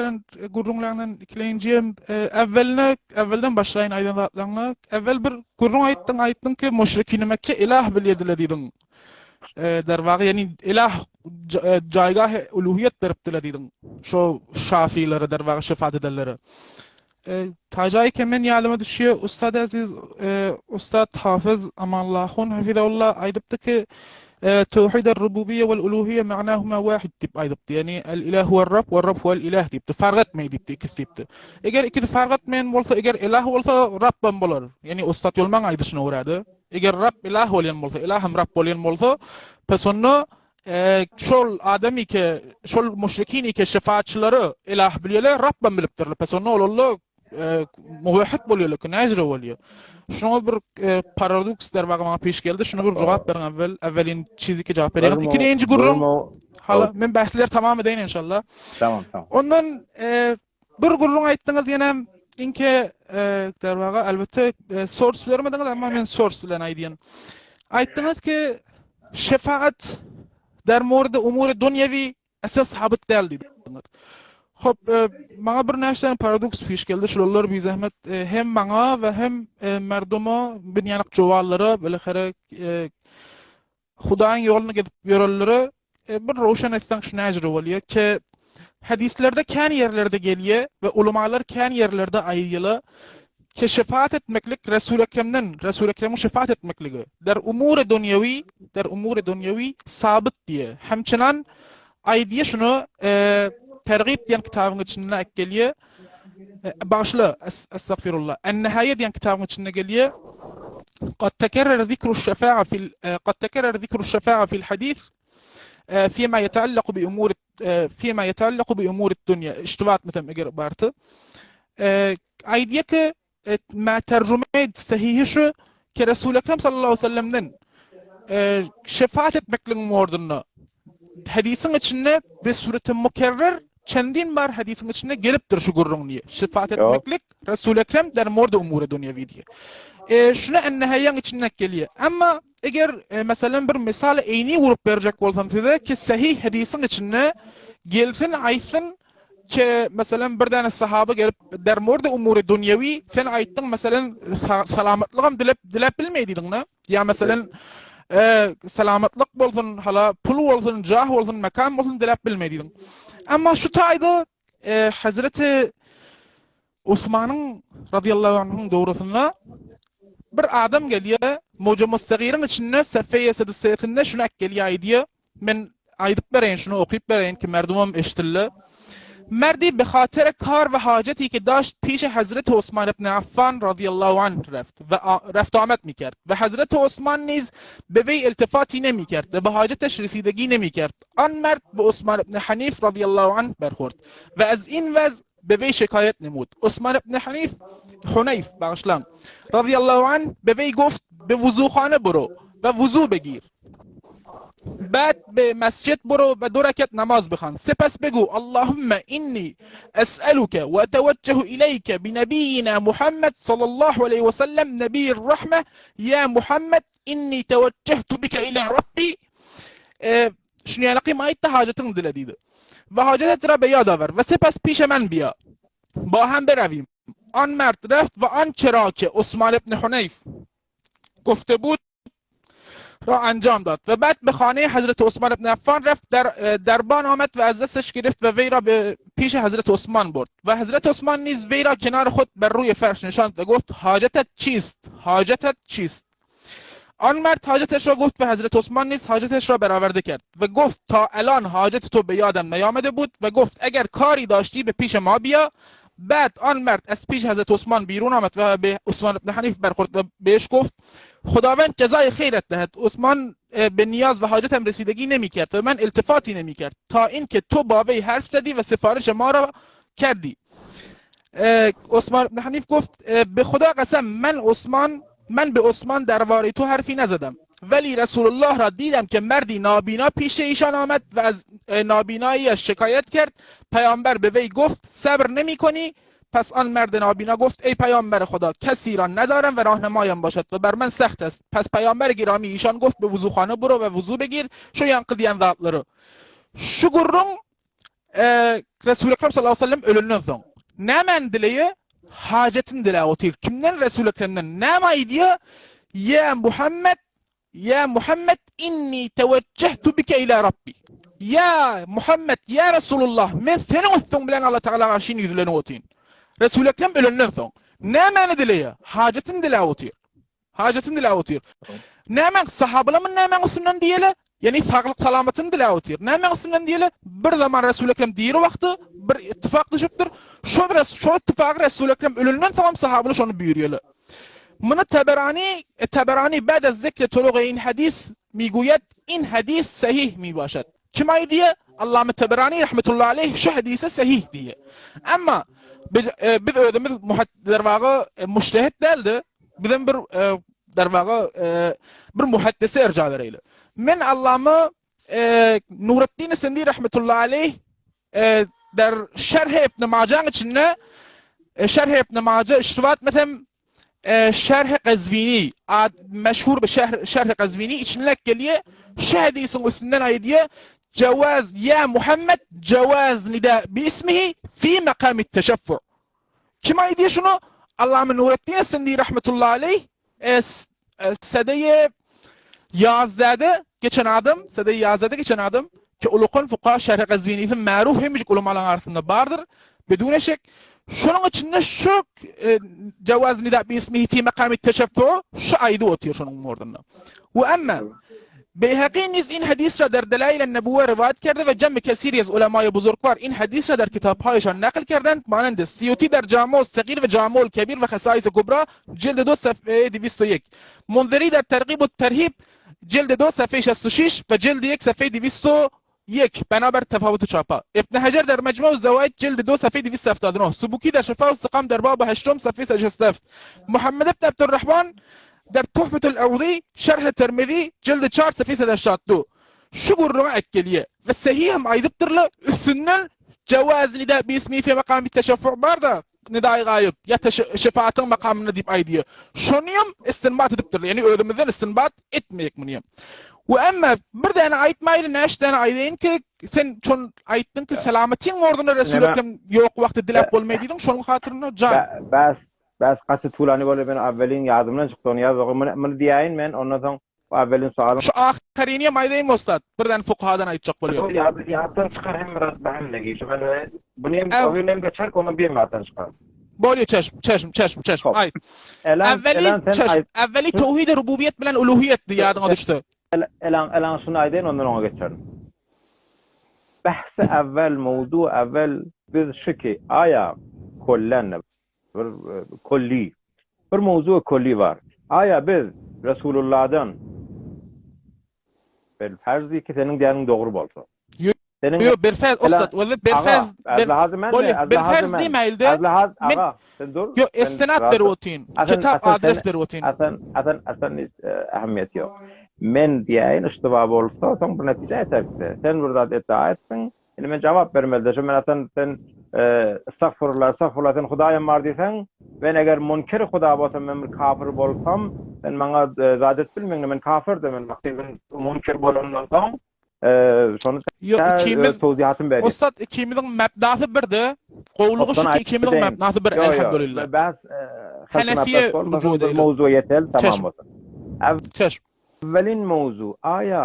beren gürrüňleriňden ikilenji äwweline äwwelden başlaýyn aýdan zatlaryňa. Äwwel bir gürrüň aýtdyň, aýtdyň ki müşrikini Mekke ilah bilýediler diýdiň. Derwagy ýani ilah jaýgahy uluhiýet beripdiler diýdiň. Şo şafilere derwagy şefaat edenlere. Tajaý ke men ýadyma düşýär, ussat eziz, ussat Hafyz Amanullah Hun hafizahullah aýdypdy ki, Tewhid er-rububiýe wel uluhiýe ma'nahuma wahid diýip aýdypdy. Ýagny el-ilah huwer-Rabb we-Rabb huwel-ilah diýipdi. Fark etmeý diýipdi ikisi diýipdi. Eger ikisi fark etmeýän bolsa, eger ilah bolsa, Rabbam bolar. Ýagny ussat Ýolmaň aýdyşyna görä-de, eger Rabb ilah bolýan bolsa, ilah hem Rabb bolýan bolsa, pes onda Şol adam ike, şol müşrikin ike şefaatçylary ilah bilýärler, Rabbam bilipdirler. Pes onda olarla muwahhid bolýarlar ki, näjre bolýar. Şuňa bir paradoks derwaga maňa peş geldi. Şuna bir jogap beriň awwel. Awwelin çiziki jogap berýän. Ikinji gürrüň. Hala men bäsleri tamam edeýin inşallah. Tamam, tamam. Ondan Bir gürrüň aýtdyňyz ýenem inke Derwaga elbetde source bermediňiz emma men source bilen aýdýan. Aýtdyňyz ki şefaat der murdi umuri dunýewi esas sabyt däl diýdiňiz. Hop maňa bir näçe paradoks piş geldi şular bir zähmet hem maňa we hem merduma binýanyk jowallara bilahare Hudaýyň ýoluny gezip ýörenlere bir röwşen etseň şu näjüre bolýar ke hadislerde kän ýerlerde gelýär we ulamalar kän ýerlerde aýdýarlar ke şefaat etmeklik Resul Ekremden Resul Ekremiň şefaat etmekligi der umuri dunýewi der umuri dunýewi sabyt diýýär hemçenan aýdýar şuny Tergib diýen kitabyň içinde gelýär Bagyşla, estagfirullah. En-Nihaýe diýen kitabyň içinde gelýär. Kad tekerrere zikru şefaa fil kad tekerrere zikru şefaa fil hadis fima yetaallaku bi umuri fima yetaallaku bi umuri dunýa. Iştibat mesem eger barty. Aýdýar ki, Mä terjüme sahihi şu ki Resul Ekrem sallallahu aleyhi ve sellemden şefaat etmekligiň mordunda hadisiň içinde bi sureti mukerrer çendin bar hadisiň içinde gelipdir şu gürrüň diýe. Şefaat etmeklik Resul Ekrem der morda umure dünýewi diýe. E, şuna en-Nihaýaň içinde gelýär. Emma eger e, meselem bir mysal eýni urup berjek bolsam size ki sahih hadisiň içinde gelsin aýtsyn Ke, meselem, bir däne sahaba gelip, der murdi umuri dunýewi, sen aýtdyň, meselem, salamatlygam dilep, diläp bilmeý diýdiň-de. Ýa meselem, e, salamatlyk bolsun, hala pul bolsun, jah bolsun, mekan bolsun diläp bilmeý diýdiň. Emma şu taýda e, Hazreti Osmanyň razyýallahu anhuň döwrüsinde bir adam gelýär, Mujamus-Sagyryň içinde Sefeýe Sedusesinde şuny äkgelýär aýdýar. Men aýdyp bereýin, şuny okyp bereýin ki merdumam eşitsinler. Merdi be hatere kar we hajeti ki daşt pişe Hazreti Osman ibn Affan razyýallahu anh reft we reft amet mikerd we Hazreti Osman niz be wey iltifati nemikerd we be hajeteş residegi nemikerd. An merd be Osman ibn Hanif razyýallahu anh berhord we ez in wez Be weý şekaýat nemut. Osman ibn Hanif, Huneýf, bagyşlaň, razyýallahu anh, be weý goft, Be wuzuhana buru we wuzu begir. Ba'd be mesjid buru we du rekat namaz bihan. Sepas begu, Allahümme inni es'eluke we etewejjehu ileýke bi nebiýina Muhammed sallallahu aleýhi we sellem nebiýir rahme, ýa Muhammed inni tewejjehtu bike ila Rabbi. Şuny ýaly aýtdy hajatyňy dile diýdi. We hajat etra be ýada ber. We sepas pişe men biýa. Ba hem berewim. An mert reft we an çera ke Osman ibn Huneyf gufte bud ra anjam dad. We bad be xaneyê Hezreti Osman ibn Affan reft der derban amed we ez desteş girift we vey ra be pişe Hezreti Osman bord. We Hezreti Osman niz vey ra kenar xud ber rûyê ferş nişand we goft hacetet çîst? Hacetet çîst? An merd haceteş ra goft ve Hezret Osman niz haceteş ra beraverde kerd ve goft ta elan hacet to be yadem neyamede bud ve goft eger karî daştî be pîşe ma biya bad an merd ez pîş Hezret Osman bîrûn amed ve be Osman ibn Hanîf berxurt ve bêş goft Xudavend cezayê xêret dehed Osman be niyaz ve hacetem resîdegî nemîkerd ve men iltifatî nemîkerd ta înke to bavey herf zedî ve sifarişe ma ra kerdî. Osman ibn Hanîf goft bi Xuda qesem men Osman Men bi Osman derbarê tu herfî nezedem. Velî Resûlullah ra dîdem ke merdî nabîna pîşê îşan amed ve ez nabînayî şikayet kerd. Peyamber bi vey goft, Sebr nemîkonî? Pes an merdê nabîna goft, Ey peyamberê Xweda, kesî ra nedarem ve rahnemayem başet ve ber men sext est. Pes peyamberê gîramî îşan goft, Bi wuzûxane biro ve wuzû bigîr, şo yan qidyen zatları. Şu gurruň. Resul Ekrem sallallahu aleyhi ve sellem ölenden soň nämäni dileýär? Hajatyny diläp otyr. Kimden? Resul Ekremden. Näme aýdýar? Ýa Muhammed, ýa Muhammed inni tewejjehtu bike ila Rabbi. Ýa Muhammed, ýa Resulullah, men seniň üstüň bilen Allah Tagala garşy ýüzlenip otyryn. Resul Ekrem ölenden soň nämäni dileýär? Hajatyny diläp otyr. Hajatyny diläp otyr. Nämäň sahabalar nämäň üstünden diýeli? Ýagny saglyk salamatyny diläp otyr. Nämäň üstünden diýeli? Bir zaman Resul Ekrem diri wagty bir ittifak düşüpdir. Şo bir şo ittifagy Resul Ekrem ölenden soň hem sahabalar şony buýurýarlar. Muny Taberani, Taberani ba'de zikri turugy in hadis miguyet in hadis sahih mibaşat. Kim aýdýar? Allame Taberani rahmetullahi aleyh şu hadise sahih diýýär. Emma biz e, biz özümiz muhaddisler e, müştehit däldi. Bizem bir e, derwaga e, bir muhaddise erja bereýli. Men Allama e, Nuretdin Sendi rahmetullahi aleyh e, der Şerh Ibn Majaň içinde e, Şerh Ibn Maja iştibat etmesem e, Şerh Gazwini ad meşhur bir şerh, Şerh Gazwini içinde gelýär. Şu hadisin üstünden aýdýar. Cevaz ya Muhammed cevaz nida bi ismihi fi makami teşeffu. Kim aýdýar şuny? Allame Nuretdin Sendi rahmetullahi aleyh es sedeýe ýazdäde geçen adam, sedeýe ýazdäde geçen adam ki ulukan fuka şerh Gazwinisi maruf hemijik ulamalaryň arasynda bardyr. Bedune şek. Şonuň içinde şu jawaz nida bi ismihi fi makami teşeffu şu aýdy otyr şonuň ordunda. We emma Beyhaqi niz in hadis ra der Delail en-Nebuwe rivayet kerde ve cem kesiri ez ulemay buzurgvar in hadis ra der kitaphaýşan nakl kerdend manende Siyuti der Camo Segir ve Camol Kebir ve Hasais Kubra cild 2 sefhe 201 Munziri der Tergib u Terhib cild 2 sefhe 66 ve cild 1 sefhe 201 bena ber tefawutu çapa İbn Hacer der Mecmu Zewaid cild 2 sefhe 279 Subuki der Şifa u Sıkam der Bab 8 sefhe 67 Muhammed ibn Abdurrahman der Tuhfetul Evzi Şerh Tirmizi cild 4 sefhe 82 şu gürrüňe ekgelýär we sahih hem aýdypdyrlar üstünden jawaz nida bi ismi fi makami teşeffu bar-da nidaýy gaýyp ýa şefatyň makamynda diýip aýdýar. Şony hem istinbat edipdirler. Ýagny özümizden istinbat etmeýek muny hem. We emma bir däne aýtmaýly, näçe däne aýdaýyn ki, sen şon aýtdyň ki, selamatyň orduna Resul Ekrem ýok wagty diläp bolmaý diýdiň, şonuň hatyryna jan. Bäs, bäs gaty tulany bolýar, men awwelin ýadymdan çykdy, ony ýazdygy. Muny, muny diýäýin men, ondan soň Bu awwelin soalyň. Şu ahyryny hem aýdaýyn ussat, birden fukahadan aýtjak bolýar. Ýatdan çykar hem biraz bähemlegi şu men buny hem o hem geçer onu bir ýatdan çykar. Bolýa çeşm çeşm çeşm çeşm aýt. Awweli çeşm awweli towhid-i rububiýet bilen uluhiýetdi ýadyňa düşse. Elan elan şuny aýdaýyn ondan oňa geçerin. Bahsi awwel mowzu awwel biz şu ki aýa kollen Bir kolli. Bir mowzu kolli bar. Aýa biz Resulullahdan bel farzi ki seniň diýeniň dogry bolsa. Seniň Ýok, bel farz ussat, walla bel farz. Bel farz diýmäýilde. Men sen dur. Ýok, istinad berip otyryn. Kitap adres berip otyryn. Asan, asan, asan ähmiýeti ýok. Men diýäýin, iştiba bolsa, soň bir netije ýeterse. Sen bir zat iddia etdiň, Indi men jogap bermeli-de, şo men atan sen estagfurullah, estagfurullah sen Hudaýam bar diýseň, men eger munkir Huda bolsam, men bir kafir bolsam, sen maňa zat edip bilmeň, men kafirdim, men wagty men munkir bolandan soň, şony Ýok, ikimiz towzihatym berýär. Ussat ikimiziň mebdasy birde, gowulygy şu ki ikimiziň mebnasy bir, elhamdulillah. Bäs, Hanefiýe mowzuga ýetel, tamam bolsun. Çeşm. Awwelin mowzu, aýa.